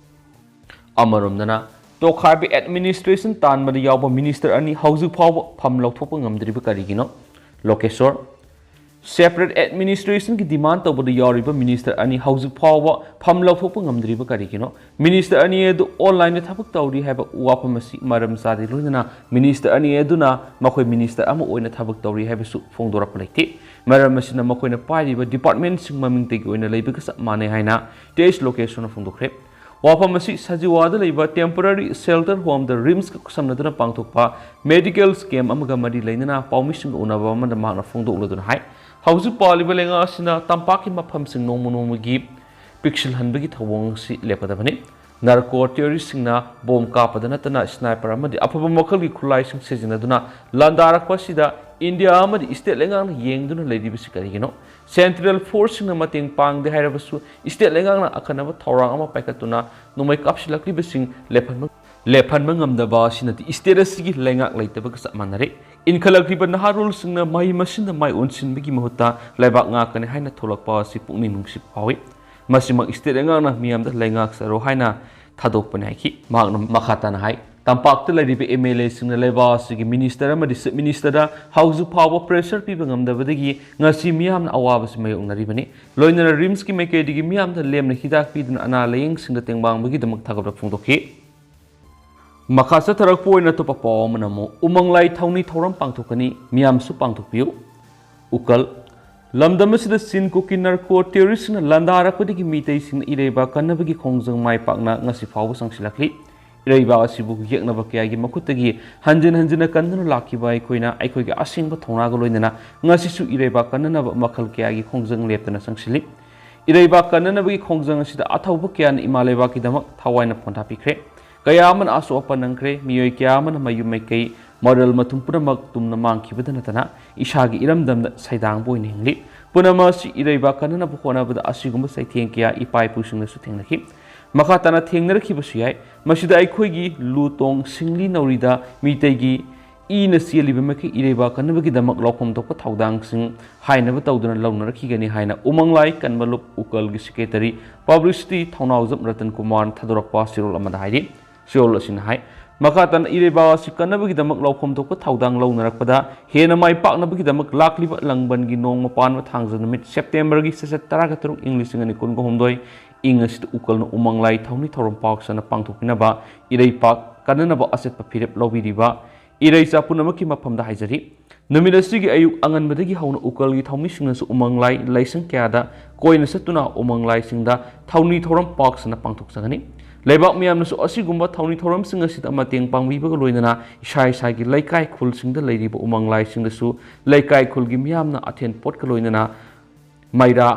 ꯑꯃꯔꯣꯝꯗꯅ, ꯇꯣꯈꯥꯏꯕ administration ꯇꯥꯟꯕꯗ ꯌꯥꯎꯕ minister ꯑꯅꯤ ꯍꯧꯖꯤꯛ ꯐꯥꯎꯕ ꯐꯝ ꯂꯧꯊꯣꯛꯄ ꯉꯝꯗ꯭ꯔꯤꯕ ꯀꯔꯤꯒꯤꯅꯣ? ꯂꯣꯀꯦꯁꯣꯔ, Separate administrationꯒꯤ demand ꯇꯧꯕꯗ ꯌꯥꯎꯔꯤꯕ minister ꯑꯅꯤ ꯍꯧꯖꯤꯛ ꯐꯥꯎꯕ ꯐꯝ ꯂꯧꯊꯣꯛꯄ ꯉꯝꯗ꯭ꯔꯤꯕ ꯀꯔꯤꯒꯤꯅꯣ? Minister ꯑꯅꯤ ꯑꯗꯨ onlineꯗ ꯊꯕꯛ ꯇꯧꯔꯤ ꯍꯥꯏꯕ ꯋꯥꯐꯝ ꯑꯁꯤ ꯃꯔꯝ ꯆꯥꯗꯦ, ꯂꯣꯏꯅꯅ minister ꯑꯅꯤ ꯑꯗꯨꯅ ꯃꯈꯣꯏ minister ꯑꯃ ꯑꯣꯏꯅ ꯊꯕꯛ ꯇꯧꯔꯤ ꯍꯥꯏꯕꯁꯨ ꯐꯣꯡꯗꯣꯔꯛꯄ ꯂꯩꯇꯦ꯫ ꯃꯔꯝ ꯑꯁꯤꯅ ꯃꯈꯣꯏꯅ ꯄꯥꯏꯔꯤꯕ departmentꯁꯤꯡ ꯃꯃꯤꯡꯇꯒꯤ ꯑꯣꯏꯅ ꯂꯩꯕꯒ ꯆꯞ ꯃꯥꯟꯅꯩ ꯍꯥꯏꯅ ꯇꯦꯖ ꯂꯣꯀꯦꯁꯣꯅ ꯐꯣꯡꯗꯣꯛꯈ꯭ꯔꯦ꯫ ꯋꯥꯐꯝ ꯑꯁꯤ ꯁꯖꯤꯋꯥꯗ ꯂꯩꯕ temporary shelter homeꯗ RIMSꯀ ꯈꯨꯠꯁꯝꯅꯗꯨꯅ ꯄꯥꯡꯊꯣꯛꯄ medical camp ꯑꯃꯒ ꯃꯔꯤ ꯂꯩꯅꯅ ꯄꯥꯎꯃꯤꯁꯤꯡꯒ ꯎꯅꯕ ꯑꯃꯗ ꯃꯍꯥꯛꯅ ꯐꯣꯡꯗꯣꯛꯂꯗꯨꯅ ꯍꯥꯏ, ꯍꯧꯖꯤꯛ ꯄꯥꯜꯂꯤꯕ ꯂꯩꯉꯥꯛ ꯑꯁꯤꯅ ꯇꯝꯄꯥꯛꯀꯤ ꯃꯐꯝꯁꯤꯡ ꯅꯣꯡꯃ ꯅꯣꯡꯃꯒꯤ ꯄꯤꯛꯁꯤꯜꯍꯟꯕꯒꯤ ꯊꯧꯑꯣꯡ ꯑꯁꯤ ꯂꯦꯞꯀꯗꯕꯅꯤ꯫ Narco terroristꯁꯤꯡꯅ bomb ꯀꯥꯞꯄꯗ ꯅꯠꯇꯅ sniper ꯑꯃꯗꯤ ꯑꯐꯕ ꯃꯈꯜꯒꯤ ꯈꯨꯠꯂꯥꯏꯁꯤꯡ ꯁꯤꯖꯤꯟꯅꯗꯨꯅ ꯂꯥꯟꯗꯥꯔꯛꯄ ꯑꯁꯤꯗ ꯏꯟꯗꯤꯌꯥ ꯑꯃꯗꯤ state ꯂꯩꯉꯥꯛꯅ ꯌꯦꯡꯗꯨꯅ ꯂꯩꯔꯤꯕꯁꯤ ꯀꯔꯤꯒꯤꯅꯣ? Central forceꯁꯤꯡꯅ ꯃꯇꯦꯡ ꯄꯥꯡꯗꯦ ꯍꯥꯏꯔꯕꯁꯨ state ꯂꯩꯉꯥꯛꯅ ꯑꯈꯟꯅꯕ ꯊꯧꯔꯥꯡ ꯑꯃ ꯄꯥꯏꯈꯠꯇꯨꯅ ꯅꯣꯡꯃꯩ ꯀꯥꯞꯁꯤꯜꯂꯛꯂꯤꯕꯁꯤꯡ ꯂꯦꯞꯍꯟꯕ, ꯂꯦꯞꯍꯟꯕ ꯉꯝꯗꯕ ꯑꯁꯤꯅꯗꯤ state ꯑꯁꯤꯒꯤ ꯂꯩꯉꯥꯛ ꯂꯩꯇꯕꯒ ꯆꯞ ꯃꯥꯟꯅꯔꯦ꯫ ꯏꯟꯈꯠꯂꯛꯂꯤꯕ ꯅꯍꯥꯔꯣꯜꯁꯤꯡꯅ ꯃꯍꯩ ꯃꯁꯤꯡꯗ ꯃꯥꯏ ꯑꯣꯟꯁꯤꯟꯕꯒꯤ ꯃꯍꯨꯠꯇ ꯂꯩꯕꯥꯛ ꯉꯥꯛꯀꯅꯤ ꯍꯥꯏꯅ ꯊꯣꯛꯂꯛꯄ ꯑꯁꯤ ꯄꯨꯛꯅꯤꯡ ꯅꯨꯡꯁꯤꯕ ꯐꯥꯎꯏ꯫ ꯃꯁꯤꯃꯛ state ꯂꯩꯉꯥꯛꯅ ꯃꯤꯌꯥꯝꯗ ꯂꯩꯉꯥꯛꯆꯔꯣ ꯍꯥꯏꯅ ꯊꯥꯗꯣꯛꯄꯅꯤ ꯍꯥꯏꯈꯤ꯫ ꯃꯍꯥꯛꯅ ꯃꯈꯥ ꯇꯥꯅ ꯍꯥꯏ, ꯇꯝꯄꯥꯛꯇ ꯂꯩꯔꯤꯕ MLAꯁꯤꯡꯅ ꯂꯩꯕꯥꯛ ꯑꯁꯤꯒꯤ minister ꯑꯃꯗꯤ chief ministerꯗ ꯍꯧꯖꯤꯛ ꯐꯥꯎꯕ pressure ꯄꯤꯕ ꯉꯝꯗꯕꯗꯒꯤ ꯉꯁꯤ ꯃꯤꯌꯥꯝꯅ ꯑꯋꯥꯕꯁꯤ ꯃꯥꯌꯣꯛꯅꯔꯤꯕꯅꯤ꯫ ꯂꯣꯏꯅꯅ RIMSꯀꯤ ꯃꯥꯏꯀꯩꯗꯒꯤ ꯃꯤꯌꯥꯝꯗ ꯂꯦꯝꯅ ꯍꯤꯗꯥꯛ ꯄꯤꯗꯨꯅ ꯑꯅꯥ ꯂꯥꯌꯦꯡꯁꯤꯡꯗ ꯇꯦꯡꯕꯥꯡꯕꯒꯤꯗꯃꯛ ꯊꯥꯒꯠꯄ ꯐꯣꯡꯗꯣꯛꯈꯤ꯫ ꯃꯈꯥ ꯆꯠꯊꯔꯛꯄ ꯑꯣꯏꯅ ꯑꯇꯣꯞꯄ ꯄꯥꯎ ꯑꯃꯅ ꯑꯃꯨꯛ ꯎꯃꯪ ꯂꯥꯏ ꯊꯧꯅꯤ ꯊꯧꯔꯝ ꯄꯥꯡꯊꯣꯛꯀꯅꯤ, ꯃꯤꯌꯥꯝꯁꯨ ꯄꯥꯡꯊꯣꯛꯄꯤꯌꯨ꯫ ꯎꯀꯜ, ꯂꯝꯗꯝ ꯑꯁꯤꯗ ꯆꯤꯟ ꯀꯨꯀꯤ narco terroristꯁꯤꯡꯅ ꯂꯥꯟꯗꯥꯔꯛꯄꯗꯒꯤ ꯃꯤꯇꯩꯁꯤꯡꯅ ꯏꯔꯩꯕꯥꯛ ꯀꯟꯅꯕꯒꯤ ꯈꯣꯡꯖꯪ ꯃꯥꯏ ꯄꯥꯛꯅ ꯉꯁꯤ ꯐꯥꯎꯕ ꯆꯪꯁꯤꯜꯂꯛꯂꯤ꯫ ꯏꯔꯩꯕꯥꯛ ꯑꯁꯤꯕꯨ ꯌꯦꯛꯅꯕ ꯀꯌꯥꯒꯤ ꯃꯈꯨꯠꯇꯒꯤ ꯍꯟꯖꯤꯟ ꯍꯟꯖꯤꯟꯅ ꯀꯟꯗꯨꯅ ꯂꯥꯛꯈꯤꯕ ꯑꯩꯈꯣꯏꯅ ꯑꯩꯈꯣꯏꯒꯤ ꯑꯁꯦꯡꯕ ꯊꯧꯅꯥꯒ ꯂꯣꯏꯅꯅ ꯉꯁꯤꯁꯨ ꯏꯔꯩꯕꯥꯛ ꯀꯟꯅꯅꯕ ꯃꯈꯜ ꯀꯌꯥꯒꯤ ꯈꯣꯡꯖꯪ ꯂꯦꯞꯇꯅ ꯆꯪꯁꯤꯜꯂꯤ꯫ ꯏꯔꯩꯕꯥꯛ ꯀꯟꯅꯅꯕꯒꯤ ꯈꯣꯡꯖꯪ ꯑꯁꯤꯗ ꯑꯊꯧꯕ ꯀꯌꯥꯅ ꯏꯃꯥ ꯂꯩꯕꯥꯛꯀꯤꯗꯃꯛ ꯊꯋꯥꯏꯅ ꯄꯣꯟꯊꯥ ꯄꯤꯈ꯭ꯔꯦ꯫ ꯀꯌꯥ ꯑꯃꯅ ꯑꯁꯣꯛ ꯑꯄꯟ ꯅꯪꯈ꯭ꯔꯦ꯫ ꯃꯤꯑꯣꯏ ꯀꯌꯥ ꯑꯃꯅ ꯃꯌꯨꯝ ꯃꯩꯀꯩ, ꯃꯔꯜ ꯃꯊꯨꯝ ꯄꯨꯝꯅꯃꯛ ꯇꯨꯝꯅ ꯃꯥꯡꯈꯤꯕꯗ ꯅꯠꯇꯅ ꯏꯁꯥꯒꯤ ꯏꯔꯝꯗꯝꯗ ꯁꯩꯗꯥꯡꯕ ꯑꯣꯏꯅ ꯍꯤꯡꯂꯤ꯫ ꯄꯨꯝꯅꯃꯛ ꯑꯁꯤ ꯏꯔꯩꯕꯥꯛ ꯀꯟꯅꯅꯕ ꯍꯣꯠꯅꯕꯗ ꯑꯁꯤꯒꯨꯝꯕ ꯆꯩꯊꯦꯡ ꯀꯌꯥ ꯏꯄꯥ ꯏꯄꯨꯁꯤꯡꯅꯁꯨ ꯊꯦꯡꯅꯈꯤ꯫ ꯃꯈꯥ ꯇꯥꯅ ꯊꯦꯡꯅꯔꯛꯈꯤꯕꯁꯨ ꯌꯥꯏ꯫ ꯃꯁꯤꯗ ꯑꯩꯈꯣꯏꯒꯤ ꯂꯨ ꯇꯣꯡ ꯁꯤꯡꯂꯤ ꯅꯧꯔꯤꯗ ꯃꯤꯇꯩꯒꯤ ꯏꯅ ꯆꯦꯜꯂꯤꯕ ꯃꯈꯩ ꯏꯔꯩꯕꯥꯛ ꯀꯟꯅꯕꯒꯤꯗꯃꯛ ꯂꯧꯐꯝ ꯊꯣꯛꯄ ꯊꯧꯗꯥꯡꯁꯤꯡ ꯍꯥꯏꯅꯕ ꯇꯧꯗꯨꯅ ꯂꯧꯅꯔꯛꯈꯤꯒꯅꯤ ꯍꯥꯏꯅ ꯎꯃꯪꯂꯥꯏ ꯀꯟꯕ ꯂꯨꯞ ꯎꯀꯜꯒꯤ secretary publicity ꯊꯧꯅꯥꯎꯖꯝ ꯔꯇꯟ ꯀꯨꯃꯥꯔꯅ ꯊꯥꯗꯣꯔꯛꯄ ꯆꯦꯔꯣꯜ ꯑꯃꯗ ꯍꯥꯏꯔꯤ꯫ ꯆꯦꯔꯣꯜ ꯑꯁꯤꯅ ꯍꯥꯏ, ꯃꯈꯥ ꯇꯥꯅ ꯏꯔꯩꯕꯥꯛ ꯑꯁꯤ ꯀꯟꯅꯕꯒꯤꯗꯃꯛ ꯂꯧꯐꯝ ꯊꯣꯛꯄ ꯊꯧꯗꯥꯡ ꯂꯧꯅꯔꯛꯄꯗ ꯍꯦꯟꯅ ꯃꯥꯏ ꯄꯥꯛꯅꯕꯒꯤꯗꯃꯛ ꯂꯥꯛꯂꯤꯕ ꯂꯥꯡꯕꯟꯒꯤ ꯅꯣꯡꯃ ꯄꯥꯟꯕ ꯊꯥꯡꯖ ꯅꯨꯃꯤꯠ ꯁꯦꯞꯇꯦꯝꯕꯔꯒꯤ ꯆꯩꯆꯠ ꯇꯔꯥꯒ ꯇꯔꯨꯛ, ꯏꯪ ꯂꯤꯁꯤꯡ ꯑꯅꯤ ꯀꯨꯟꯒ ꯍꯨꯝꯗꯣꯏ, ꯏꯪ ꯑꯁꯤꯗ ꯎꯀꯜꯅ ꯎꯃꯪ ꯂꯥꯏ ꯊꯧꯅꯤ ꯊꯧꯔꯝ ꯄꯥꯛ ꯁꯟꯅ ꯄꯥꯡꯊꯣꯛꯄꯤꯅꯕ ꯏꯔꯩꯄꯥꯛ ꯀꯟꯅꯅꯕ ꯑꯆꯦꯠꯄ ꯐꯤꯔꯦꯞ ꯂꯧꯕꯤꯔꯤꯕ ꯏꯔꯩꯆꯥ ꯄꯨꯝꯅꯃꯛꯀꯤ ꯃꯐꯝꯗ ꯍꯥꯏꯖꯔꯤ꯫ ꯅꯨꯃꯤꯠ ꯑꯁꯤꯒꯤ ꯑꯌꯨꯛ ꯑꯉꯟꯕꯗꯒꯤ ꯍꯧꯅ ꯎꯀꯜꯒꯤ ꯊꯧꯃꯤꯁꯤꯡꯅꯁꯨ ꯎꯃꯪ ꯂꯥꯏ ꯂꯥꯏꯁꯪ ꯀꯌꯥꯗ ꯀꯣꯏꯅ ꯆꯠꯇꯨꯅ ꯎꯃꯪ ꯂꯥꯏꯁꯤꯡꯗ ꯊꯧꯅꯤ ꯊꯧꯔꯝ ꯄꯥꯛ ꯁꯟꯅ ꯄꯥꯡꯊꯣꯛꯆꯒꯅꯤ꯫ ꯂꯩꯕꯥꯛ ꯃꯤꯌꯥꯝꯅꯁꯨ ꯑꯁꯤꯒꯨꯝꯕ ꯊꯧꯅꯤ ꯊꯧꯔꯝꯁꯤꯡ ꯑꯁꯤꯗ ꯃꯇꯦꯡ ꯄꯥꯡꯕꯤꯕꯒ ꯂꯣꯏꯅꯅ ꯏꯁꯥ ꯏꯁꯥꯒꯤ ꯂꯩꯀꯥꯏ ꯈꯨꯜꯁꯤꯡꯗ ꯂꯩꯔꯤꯕ ꯎꯃꯪ ꯂꯥꯏꯁꯤꯡꯗꯁꯨ ꯂꯩꯀꯥꯏ ꯈꯨꯜꯒꯤ ꯃꯤꯌꯥꯝꯅ ꯑꯊꯦꯟ ꯄꯣꯠꯀ ꯂꯣꯏꯅꯅ ꯃꯩꯔꯥ,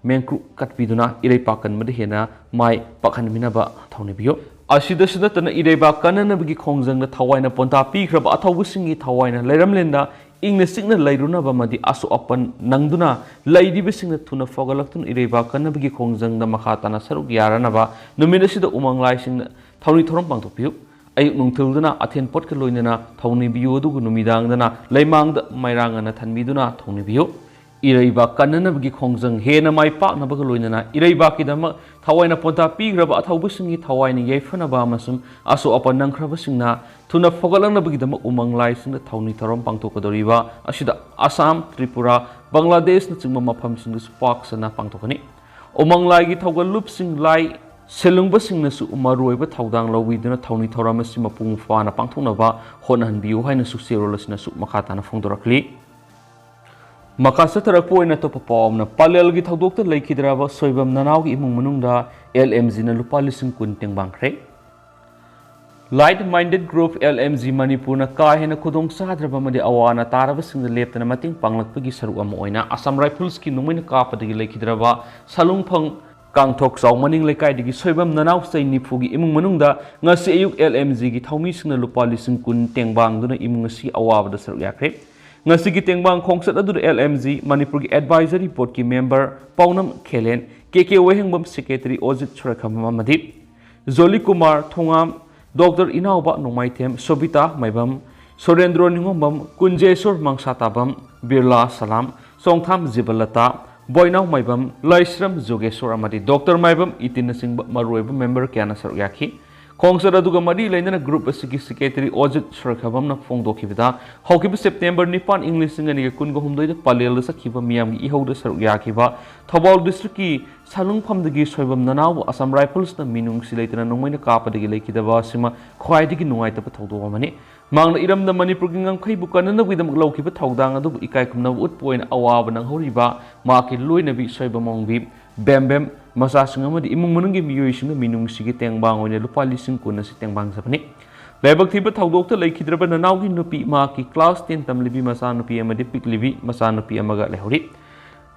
ꯃꯦꯡꯀ꯭ꯔꯨ ꯀꯠꯄꯤꯗꯨꯅ ꯏꯔꯩꯄꯥꯛ ꯀꯟꯕꯗ ꯍꯦꯟꯅ ꯃꯥꯏ ꯄꯥꯛꯍꯟꯃꯤꯟꯅꯕ ꯊꯧꯅꯤꯕꯤꯌꯨ꯫ ꯑꯁꯤꯗꯁꯨ ꯅꯠꯇꯅ ꯏꯔꯩꯕꯥꯛ ꯀꯟꯅꯅꯕꯒꯤ ꯈꯣꯡꯖꯪꯗ ꯊꯋꯥꯏꯅ ꯄꯣꯟꯊꯥ ꯄꯤꯈ꯭ꯔꯕ ꯑꯊꯧꯕꯁꯤꯡꯒꯤ ꯊꯋꯥꯏꯅ ꯂꯩꯔꯝꯂꯦꯟꯗ ꯏꯪꯅ ꯆꯤꯛꯅ ꯂꯩꯔꯨꯅꯕ ꯑꯃꯗꯤ ꯑꯁꯣꯛ ꯑꯄꯟ ꯅꯪꯗꯨꯅ ꯂꯩꯔꯤꯕꯁꯤꯡꯅ ꯊꯨꯅ ꯐꯒꯠꯂꯛꯇꯨꯅ ꯏꯔꯩꯕꯥꯛ ꯀꯟꯅꯕꯒꯤ ꯈꯣꯡꯖꯪꯗ ꯃꯈꯥ ꯇꯥꯅ ꯁꯔꯨꯛ ꯌꯥꯔꯅꯕ ꯅꯨꯃꯤꯠ ꯑꯁꯤꯗ ꯎꯃꯪ ꯂꯥꯏꯁꯤꯡꯅ ꯊꯧꯅꯤ ꯊꯧꯔꯝ ꯄꯥꯡꯊꯣꯛꯄꯤꯌꯨ꯫ ꯑꯌꯨꯛ ꯅꯨꯡꯊꯤꯜꯗꯅ ꯑꯊꯦꯟ ꯄꯣꯠꯀ ꯂꯣꯏꯅꯅ ꯊꯧꯅꯤꯕꯤꯌꯨ, ꯑꯗꯨꯒ ꯅꯨꯃꯤꯗꯥꯡꯗꯅ ꯂꯩꯃꯥꯡꯗ ꯃꯩꯔꯥ ꯉꯥꯟꯅ ꯊꯥꯟꯕꯤꯗꯨꯅ ꯊꯧꯅꯤꯕꯤꯌꯨ꯫ ꯏꯔꯩꯕꯥꯛ ꯀꯟꯅꯅꯕꯒꯤ ꯈꯣꯡꯖꯪ ꯍꯦꯟꯅ ꯃꯥꯏ ꯄꯥꯛꯅꯕꯒ ꯂꯣꯏꯅꯅ ꯏꯔꯩꯕꯥꯛꯀꯤꯗꯃꯛ ꯊꯋꯥꯏꯅ ꯄꯣꯟꯊꯥ ꯄꯤꯈ꯭ꯔꯕ ꯑꯊꯧꯕꯁꯤꯡꯒꯤ ꯊꯋꯥꯏꯅ ꯌꯥꯏꯐꯅꯕ ꯑꯃꯁꯨꯡ ꯑꯁꯣꯛ ꯑꯄꯟ ꯅꯪꯈ꯭ꯔꯕꯁꯤꯡꯅ ꯊꯨꯅ ꯐꯒꯠꯂꯛꯅꯕꯒꯤꯗꯃꯛ ꯎꯃꯪ ꯂꯥꯏꯁꯤꯡꯗ ꯊꯧꯅꯤ ꯊꯧꯔꯝ ꯄꯥꯡꯊꯣꯛꯀꯗꯧꯔꯤꯕ ꯑꯁꯤꯗ ꯑꯁꯥꯝ, ꯇ꯭ꯔꯤꯄꯨꯔꯥ, ꯕꯪꯒ꯭ꯂꯥꯗꯦꯁꯅꯆꯤꯡꯕ ꯃꯐꯝꯁꯤꯡꯗꯁꯨ ꯄꯥꯛ ꯁꯟꯅ ꯄꯥꯡꯊꯣꯛꯀꯅꯤ꯫ ꯎꯃꯪ ꯂꯥꯏꯒꯤ ꯊꯧꯒꯜꯂꯨꯞꯁꯤꯡ, ꯂꯥꯏ ꯁꯦꯜꯂꯨꯡꯕꯁꯤꯡꯅꯁꯨ ꯃꯔꯨꯑꯣꯏꯕ ꯊꯧꯗꯥꯡ ꯂꯧꯕꯤꯗꯨꯅ ꯊꯧꯅꯤ ꯊꯧꯔꯝ ꯑꯁꯤ ꯃꯄꯨꯡ ꯐꯥꯅ ꯄꯥꯡꯊꯣꯛꯅꯕ ꯍꯣꯠꯅꯍꯟꯕꯤꯌꯨ ꯍꯥꯏꯅꯁꯨ ꯆꯦꯔꯣꯜ ꯑꯁꯤꯅꯁꯨ ꯃꯈꯥ ꯇꯥꯅ ꯐꯣꯡꯗꯣꯔꯛꯂꯤ꯫ ꯃꯈꯥ ꯆꯠꯊꯔꯛꯄ ꯑꯣꯏꯅ ꯑꯇꯣꯞꯄ ꯄꯥꯎ ꯑꯃꯅ, ꯄꯂꯦꯜꯒꯤ ꯊꯧꯗꯣꯛꯇ ꯂꯩꯈꯤꯗ꯭ꯔꯕ ꯁꯣꯏꯕꯝ ꯅꯅꯥꯎꯒꯤ ꯏꯃꯨꯡ ꯃꯅꯨꯡꯗ ꯑꯦꯜ ꯑꯦꯝ ꯖꯤꯅ ꯂꯨꯄꯥ ꯂꯤꯁꯤꯡ ꯀꯨꯟ ꯇꯦꯡꯕꯥꯡꯈ꯭ꯔꯦ꯫ Like Minded Group, L M G, ꯃꯅꯤꯄꯨꯔꯅ ꯀꯥ ꯍꯦꯟꯅ ꯈꯨꯗꯣꯡ ꯆꯥꯗ꯭ꯔꯕ ꯑꯃꯗꯤ ꯑꯋꯥ ꯑꯅꯥ ꯇꯥꯔꯕꯁꯤꯡꯗ ꯂꯦꯞꯇꯅ ꯃꯇꯦꯡ ꯄꯥꯡꯂꯛꯄꯒꯤ ꯁꯔꯨꯛ ꯑꯃ ꯑꯣꯏꯅ ꯑꯁꯥꯝ ꯔꯥꯏꯐꯜꯁꯀꯤ ꯅꯣꯡꯃꯩꯅ ꯀꯥꯞꯄꯗꯒꯤ ꯂꯩꯈꯤꯗ꯭ꯔꯕ ꯁꯥꯂꯨꯡꯐꯪ ꯀꯥꯡꯊꯣꯛꯆꯥꯎ ꯃꯅꯤꯡ ꯂꯩꯀꯥꯏꯗꯒꯤ ꯁꯣꯏꯕꯝ ꯅꯅꯥꯎ ꯆꯍꯤ ꯅꯤꯐꯨꯒꯤ ꯏꯃꯨꯡ ꯃꯅꯨꯡꯗ ꯉꯁꯤ ꯑꯌꯨꯛ L M Gꯒꯤ ꯊꯧꯃꯤꯁꯤꯡꯅ ꯂꯨꯄꯥ ꯂꯤꯁꯤꯡ ꯀꯨꯟ ꯇꯦꯡꯕꯥꯡꯗꯨꯅ ꯏꯃꯨꯡ ꯑꯁꯤ ꯑꯋꯥꯕꯗ ꯁꯔꯨꯛ ꯌꯥꯈ꯭ꯔꯦ꯫ ꯉꯁꯤꯒꯤ ꯇꯦꯡꯕꯥꯡ ꯈꯣꯡꯆꯠ ꯑꯗꯨꯗ L M G ꯃꯅꯤꯄꯨꯔꯒꯤ Advisory Boardꯀꯤ member ꯄꯥꯎꯅꯝ ꯈꯦꯂꯦꯟ, K K ꯋꯥꯍꯦꯡꯕꯝ secretary ꯑꯣꯖꯤꯠ ꯁꯣꯔꯥꯈꯝꯕꯝ ꯑꯃꯗꯤ ꯖꯣꯂꯤ ꯀꯨꯃꯥꯔ ꯊꯣꯉꯥꯝ, Doctor ꯏꯅꯥꯎꯕ ꯅꯣꯡꯃꯥꯏꯊꯦꯝ, ꯁꯣꯕꯤꯇꯥ ꯃꯥꯏꯕꯝ, ꯁꯨꯔꯦꯟꯗ꯭ꯔꯣ ꯅꯤꯉꯣꯝꯕꯝ, ꯀꯨꯟꯖꯦꯁꯣꯔ ꯃꯪꯁꯥꯇꯥꯕꯝ, ꯕꯤꯔꯂꯥ ꯁꯂꯥꯝ, ꯆꯣꯡꯊꯥꯝ ꯖꯤꯕꯂꯇꯥ, ꯕꯣꯏꯅꯥꯎ ꯃꯥꯏꯕꯝ, ꯂꯥꯏꯁ꯭ꯔꯝ ꯖꯣꯒꯦꯁꯣꯔ ꯑꯃꯗꯤ Doctor ꯃꯥꯏꯕꯝ ꯏꯇꯤꯟꯅꯆꯤꯡꯕ ꯃꯔꯨꯑꯣꯏꯕ member ꯀꯌꯥꯅ ꯁꯔꯨꯛ ꯌꯥꯈꯤ꯫ ꯈꯣꯡꯆꯠ ꯑꯗꯨꯒ ꯃꯔꯤ ꯂꯩꯅꯅ group ꯑꯁꯤꯒꯤ secretary ꯑꯣꯖꯤꯠ ꯁꯣꯔꯈꯕꯝꯅ ꯐꯣꯡꯗꯣꯛꯈꯤꯕꯗ, ꯍꯧꯈꯤꯕ September ꯅꯤꯄꯥꯟ, ꯏꯪ ꯂꯤꯁꯤꯡ ꯑꯅꯤꯒ ꯀꯨꯟꯒ ꯍꯨꯝꯗꯣꯏꯗ ꯄꯂꯦꯜꯗ ꯆꯠꯈꯤꯕ ꯃꯤꯌꯥꯝꯒꯤ ꯏꯍꯧꯗ ꯁꯔꯨꯛ ꯌꯥꯈꯤꯕ ꯊꯧꯕꯥꯜ districtꯀꯤ ꯁꯥꯂꯨꯡꯐꯝꯗꯒꯤ ꯁꯣꯏꯕꯝ ꯅꯅꯥꯎꯕꯨ Assam Riflesꯅ ꯃꯤꯅꯨꯡꯁꯤ ꯂꯩꯇꯅ ꯅꯣꯡꯃꯩꯅ ꯀꯥꯞꯄꯗꯒꯤ ꯂꯩꯈꯤꯗꯕ ꯑꯁꯤꯃ ꯈ꯭ꯋꯥꯏꯗꯒꯤ ꯅꯨꯡꯉꯥꯏꯇꯕ ꯊꯧꯗꯣꯛ ꯑꯃꯅꯤ꯫ ꯃꯍꯥꯛꯅ ꯏꯔꯝꯗꯝ ꯃꯅꯤꯄꯨꯔꯒꯤ ꯉꯝꯈꯩꯕꯨ ꯀꯟꯅꯅꯕꯒꯤꯗꯃꯛ ꯂꯧꯈꯤꯕ ꯊꯧꯗꯥꯡ ꯑꯗꯨꯕꯨ ꯏꯀꯥꯏ ꯈꯨꯝꯅꯕ ꯎꯠꯄ ꯑꯣꯏꯅ ꯑꯋꯥꯕ ꯅꯪꯍꯧꯔꯤꯕ ꯃꯍꯥꯛꯀꯤ ꯂꯣꯏꯅꯕꯤ ꯁꯣꯏꯕꯝ ꯑꯣꯡꯕꯤ, ꯕꯦꯝꯕꯦꯝ, ꯃꯆꯥꯁꯤꯡ ꯑꯃꯗꯤ ꯏꯃꯨꯡ ꯃꯅꯨꯡꯒꯤ ꯃꯤꯑꯣꯏꯁꯤꯡꯅ ꯃꯤꯅꯨꯡꯁꯤꯒꯤ ꯇꯦꯡꯕꯥꯡ ꯑꯣꯏꯅ ꯂꯨꯄꯥ ꯂꯤꯁꯤꯡ ꯀꯨꯟ ꯑꯁꯤ ꯇꯦꯡꯕꯥꯡꯖꯕꯅꯤ꯫ ꯂꯥꯏꯕꯛ ꯊꯤꯕ ꯊꯧꯗꯣꯛꯇ ꯂꯩꯈꯤꯗ꯭ꯔꯕ ꯅꯅꯥꯎꯒꯤ ꯅꯨꯄꯤ, ꯃꯍꯥꯛꯀꯤ class ten ꯇꯝꯂꯤꯕꯤ ꯃꯆꯥꯅꯨꯄꯤ ꯑꯃꯗꯤ ꯄꯤꯛꯂꯤꯕꯤ ꯃꯆꯥꯅꯨꯄꯤ ꯑꯃꯒ ꯂꯩꯍꯧꯔꯤ꯫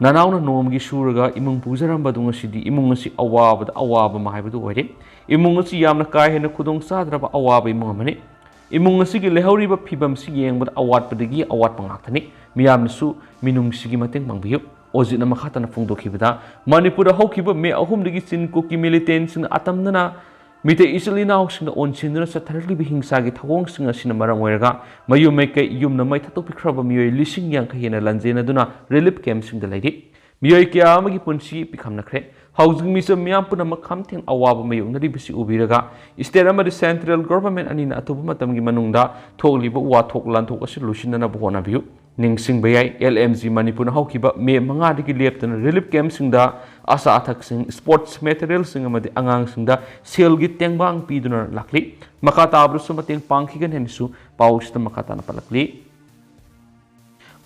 ꯅꯅꯥꯎꯅ ꯅꯣꯡꯃꯒꯤ ꯁꯨꯔꯒ ꯏꯃꯨꯡ ꯄꯨꯖꯔꯝꯕ ꯑꯗꯨ ꯉꯁꯤꯗꯤ ꯏꯃꯨꯡ ꯑꯁꯤ ꯑꯋꯥꯕꯗ ꯑꯋꯥꯕ ꯑꯃ ꯍꯥꯏꯕꯗꯨ ꯑꯣꯏꯔꯦ꯫ ꯏꯃꯨꯡ ꯑꯁꯤ ꯌꯥꯝꯅ ꯀꯥ ꯍꯦꯟꯅ ꯈꯨꯗꯣꯡ ꯆꯥꯗ꯭ꯔꯕ ꯑꯋꯥꯕ ꯏꯃꯨꯡ ꯑꯃꯅꯤ꯫ ꯏꯃꯨꯡ ꯑꯁꯤꯒꯤ ꯂꯩꯍꯧꯔꯤꯕ ꯐꯤꯕꯝꯁꯤ ꯌꯦꯡꯕꯗ ꯑꯋꯥꯠꯄꯗꯒꯤ ꯑꯋꯥꯠꯄ ꯉꯥꯛꯇꯅꯤ꯫ ꯃꯤꯌꯥꯝꯅꯁꯨ ꯃꯤꯅꯨꯡꯁꯤꯒꯤ ꯃꯇꯦꯡ ꯄꯥꯡꯕꯤꯌꯨ꯫ ꯑꯣꯖꯤꯠꯅ ꯃꯈꯥ ꯇꯥꯅ ꯐꯣꯡꯗꯣꯛꯈꯤꯕꯗ, ꯃꯅꯤꯄꯨꯔꯗ ꯍꯧꯈꯤꯕ May ꯑꯍꯨꯝꯗꯒꯤ ꯆꯤꯟ ꯀꯨꯀꯤ militantꯁꯤꯡꯅ ꯑꯇꯝꯅꯅ ꯃꯤꯇꯩ ꯏꯆꯤꯜ ꯏꯅꯥꯎꯁꯤꯡꯅ ꯑꯣꯟꯁꯤꯟꯗꯨꯅ ꯆꯠꯊꯔꯛꯂꯤꯕ ꯍꯤꯡꯁꯥꯒꯤ ꯊꯧꯑꯣꯡꯁꯤꯡ ꯑꯁꯤꯅ ꯃꯔꯝ ꯑꯣꯏꯔꯒ ꯃꯌꯨꯝ ꯃꯩꯀꯩ, ꯌꯨꯝꯅ ꯃꯩ ꯊꯥꯗꯣꯛꯄꯤꯈ꯭ꯔꯕ ꯃꯤꯑꯣꯏ ꯂꯤꯁꯤꯡ ꯌꯥꯡꯈꯩ ꯍꯦꯟꯅ ꯂꯥꯟꯖꯦꯟꯅꯗꯨꯅ relief campꯁꯤꯡꯗ ꯂꯩꯔꯤ꯫ ꯃꯤꯑꯣꯏ ꯀꯌꯥ ꯑꯃꯒꯤ ꯄꯨꯟꯁꯤ ꯄꯤꯈꯝꯅꯈ꯭ꯔꯦ꯫ ꯍꯧꯖꯤꯛ ꯃꯤꯆꯝ ꯃꯤꯌꯥꯝ ꯄꯨꯝꯅꯃꯛ ꯈꯝꯊꯦꯡ ꯑꯋꯥꯕ ꯃꯥꯌꯣꯛꯅꯔꯤꯕꯁꯤ ꯎꯕꯤꯔꯒ, state ꯑꯃꯗꯤ central government ꯑꯅꯤꯅ ꯑꯊꯨꯕ ꯃꯇꯝꯒꯤ ꯃꯅꯨꯡꯗ ꯊꯣꯛꯂꯤꯕ ꯋꯥꯊꯣꯛ ꯂꯥꯟꯊꯣꯛ ꯑꯁꯤ ꯂꯣꯏꯁꯤꯟꯅꯅꯕ ꯍꯣꯠꯅꯕꯤꯌꯨ꯫ ꯅꯤꯡꯁꯤꯡꯕ ꯌꯥꯏ, LMG ꯃꯅꯤꯄꯨꯔꯅ ꯍꯧꯈꯤꯕ May ꯃꯉꯥꯗꯒꯤ ꯂꯦꯞꯇꯅ relief campꯁꯤꯡꯗ ꯑꯆꯥ ꯑꯊꯛꯁꯤꯡ, sports materialꯁꯤꯡ ꯑꯃꯗꯤ ꯑꯉꯥꯡꯁꯤꯡꯗ ꯁꯦꯜꯒꯤ ꯇꯦꯡꯕꯥꯡ ꯄꯤꯗꯨꯅ ꯂꯥꯛꯂꯤ꯫ ꯃꯈꯥ ꯇꯥꯕꯗꯁꯨ ꯃꯇꯦꯡ ꯄꯥꯡꯈꯤꯒꯅꯤ ꯍꯥꯏꯅꯁꯨ ꯄꯥꯎꯁꯤꯗ ꯃꯈꯥ ꯇꯥꯅ ꯄꯜꯂꯛꯂꯤ꯫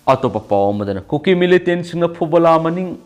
ꯑꯇꯣꯞꯄ ꯄꯥꯎ ꯑꯃꯗꯅ, ꯀꯨꯀꯤ militantꯁꯤꯡꯅ ꯐꯨꯕꯂꯥ ꯃꯅꯤꯡ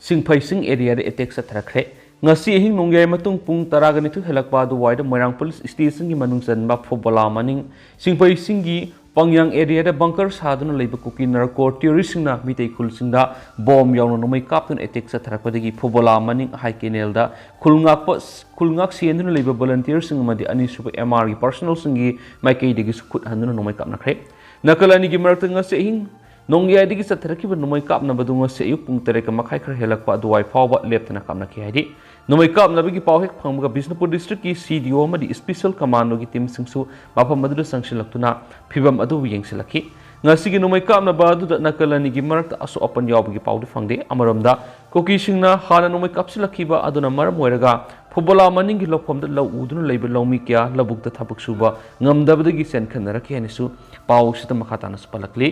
ꯁꯤꯡꯐꯩꯁꯤꯡ areaꯗ attack ꯆꯠꯊꯔꯛꯈ꯭ꯔꯦ꯫ ꯉꯁꯤ ꯑꯍꯤꯡ ꯅꯣꯡꯌꯥꯏ ꯃꯇꯨꯡ ꯄꯨꯡ ꯇꯔꯥꯒ ꯅꯤꯊꯣꯏ ꯍꯦꯜꯂꯛꯄ ꯑꯗꯨꯋꯥꯏꯗ ꯃꯣꯏꯔꯥꯡ police stationꯒꯤ ꯃꯅꯨꯡ ꯆꯟꯕ ꯐꯨꯕꯂꯥ ꯃꯅꯤꯡ ꯁꯤꯡꯐꯩꯁꯤꯡꯒꯤ ꯄꯪꯌꯥꯡ areaꯗ bunker ꯁꯥꯗꯨꯅ ꯂꯩꯕ ꯀꯨꯀꯤ narco terroristꯁꯤꯡꯅ ꯃꯤꯇꯩ ꯈꯨꯜꯁꯤꯡꯗ bomb ꯌꯥꯎꯅ ꯅꯣꯡꯃꯩ ꯀꯥꯞꯇꯨꯅ attack ꯆꯠꯊꯔꯛꯄꯗꯒꯤ ꯐꯨꯕꯂꯥ ꯃꯅꯤꯡ ꯍꯥꯏ ꯀꯦꯅꯦꯜꯗ ꯈꯨꯜ ꯉꯥꯛꯄ, ꯈꯨꯜ ꯉꯥꯛ ꯁꯦꯟꯗꯨꯅ ꯂꯩꯕ volunteerꯁꯤꯡ ꯑꯃꯗꯤ ꯑꯅꯤꯁꯨꯕ MRꯒꯤ personnelꯁꯤꯡꯒꯤ ꯃꯥꯏꯀꯩꯗꯒꯤꯁꯨ ꯈꯨꯠ ꯍꯟꯗꯨꯅ ꯅꯣꯡꯃꯩ ꯀꯥꯞꯅꯈ꯭ꯔꯦ꯫ ꯅꯥꯀꯜ ꯑꯅꯤꯒꯤ ꯃꯔꯛꯇ ꯉꯁꯤ ꯑꯍꯤꯡ ꯅꯣꯡꯌꯥꯏꯗꯒꯤ ꯆꯠꯊꯔꯛꯈꯤꯕ ꯅꯣꯡꯃꯩ ꯀꯥꯞꯅꯕꯗꯨ ꯉꯁꯤ ꯑꯌꯨꯛ ꯄꯨꯡ ꯇꯔꯦꯠꯀ ꯃꯈꯥꯏ ꯈꯔ ꯍꯦꯜꯂꯛꯄ ꯑꯗꯨꯋꯥꯏ ꯐꯥꯎꯕ ꯂꯦꯞꯇꯅ ꯀꯥꯞꯅꯈꯤ ꯍꯥꯏꯔꯤ꯫ ꯅꯣꯡꯃꯩ ꯀꯥꯞꯅꯕꯒꯤ ꯄꯥꯎ ꯍꯦꯛ ꯐꯪꯕꯒ ꯕꯤꯁꯅꯨꯄꯨꯔ districtꯀꯤ CDO ꯑꯃꯗꯤ special commandoꯒꯤ teamꯁꯤꯡꯁꯨ ꯃꯐꯝ ꯑꯗꯨꯗ ꯆꯪꯁꯤꯜꯂꯛꯇꯨꯅ ꯐꯤꯕꯝ ꯑꯗꯨꯕꯨ ꯌꯦꯡꯁꯤꯜꯂꯛꯈꯤ꯫ ꯉꯁꯤꯒꯤ ꯅꯣꯡꯃꯩ ꯀꯥꯞꯅꯕ ꯑꯗꯨꯗ ꯅꯥꯀꯜ ꯑꯅꯤꯒꯤ ꯃꯔꯛꯇ ꯑꯁꯣꯛ ꯑꯄꯟ ꯌꯥꯎꯕꯒꯤ ꯄꯥꯎꯗꯤ ꯐꯪꯗꯦ꯫ ꯑꯃꯔꯣꯝꯗ, ꯀꯨꯀꯤꯁꯤꯡꯅ ꯍꯥꯟꯅ ꯅꯣꯡꯃꯩ ꯀꯥꯞꯁꯤꯜꯂꯛꯈꯤꯕ ꯑꯗꯨꯅ ꯃꯔꯝ ꯑꯣꯏꯔꯒ ꯐꯨꯠꯕꯣꯂꯥ ꯃꯅꯤꯡꯒꯤ ꯂꯧꯐꯝꯗ ꯂꯧ ꯎꯗꯨꯅ ꯂꯩꯕ ꯂꯧꯃꯤ ꯀꯌꯥ ꯂꯧꯕꯨꯛꯇ ꯊꯕꯛ ꯁꯨꯕ ꯉꯝꯗꯕꯗꯒꯤ ꯆꯦꯟꯈꯠꯅꯔꯛꯈꯤ ꯍꯥꯏꯅꯁꯨ ꯄꯥꯎꯁꯤꯗ ꯃꯈꯥ ꯇꯥꯅꯁꯨ ꯄꯜꯂꯛꯂꯤ꯫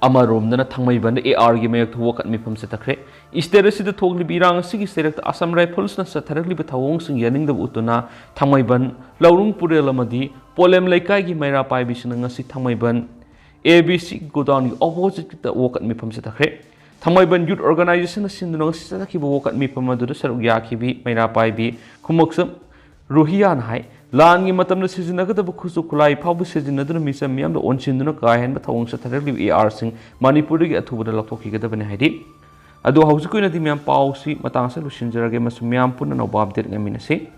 ꯑꯃꯔꯣꯝꯗꯅ, ꯊꯥꯡꯃꯩꯕꯟꯗ AR ꯒꯤ ꯃꯥꯌꯣꯛꯇ ꯋꯥꯀꯠ ꯃꯤꯐꯝ ꯆꯠꯊꯈ꯭ꯔꯦ꯫ Eastern ꯑꯁꯤꯗ ꯊꯣꯛꯂꯤꯕ ꯏꯔꯥꯡ ꯑꯁꯤꯒꯤ ꯆꯩꯔꯛꯇ Assam Rifles ꯅ ꯆꯠꯊꯔꯛꯂꯤꯕ ꯊꯧꯑꯣꯡꯁꯤꯡ ꯌꯥꯅꯤꯡꯗꯕ ꯎꯠꯇꯨꯅ ꯊꯥꯡꯃꯩꯕꯟ, ꯂꯧꯔꯨꯡ ꯄꯨꯔꯦꯜ ꯑꯃꯗꯤ ꯄꯣꯂꯦꯝ ꯂꯩꯀꯥꯏꯒꯤ ꯃꯩꯔꯥ ꯄꯥꯏꯕꯤꯁꯤꯡꯅ ꯉꯁꯤ ꯊꯥꯡꯃꯩꯕꯟ ABC godown ꯒꯤ opposite ꯇ ꯋꯥꯀꯠ ꯃꯤꯐꯝ ꯆꯠꯊꯈ꯭ꯔꯦ꯫ ꯊꯥꯡꯃꯩꯕꯟ Youth Organization ꯅ ꯁꯤꯟꯗꯨꯅ ꯉꯁꯤ ꯆꯠꯊꯈꯤꯕ ꯋꯥꯀꯠ ꯃꯤꯐꯝ ꯑꯗꯨꯗ ꯁꯔꯨꯛ ꯌꯥꯈꯤꯕꯤ ꯃꯩꯔꯥ ꯄꯥꯏꯕꯤ ꯈꯨꯃꯛꯁꯝ ꯔꯣꯍꯤꯌꯥꯅ ꯍꯥꯏ, ꯂꯥꯟꯒꯤ ꯃꯇꯝꯗ ꯁꯤꯖꯤꯟꯅꯒꯗꯕ ꯈꯨꯠꯁꯨ ꯈꯨꯠꯂꯥꯏ ꯐꯥꯎꯕ ꯁꯤꯖꯤꯟꯅꯗꯨꯅ ꯃꯤꯆꯝ ꯃꯤꯌꯥꯝꯗ ꯑꯣꯟꯁꯤꯟꯗꯨꯅ ꯀꯥ ꯍꯦꯟꯕ ꯊꯧꯑꯣꯡ ꯆꯠꯊꯔꯛꯂꯤꯕ AR ꯁꯤꯡ ꯃꯅꯤꯄꯨꯔꯗꯒꯤ ꯑꯊꯨꯕꯗ ꯂꯧꯊꯣꯛꯈꯤꯒꯗꯕꯅꯤ ꯍꯥꯏꯔꯤ꯫ ꯑꯗꯨ ꯍꯧꯖꯤꯛꯀꯤ ꯑꯣꯏꯅꯗꯤ ꯃꯌꯥꯝ, ꯄꯥꯎꯁꯤ ꯃꯇꯥꯡ ꯑꯁꯤꯗ ꯂꯣꯏꯁꯤꯟꯖꯔꯒꯦ, ꯃꯁꯤ ꯃꯌꯥꯝ ꯄꯨꯟꯅ ꯅꯧꯕ update ꯉꯥꯏꯃꯤꯟꯅꯁꯤ꯫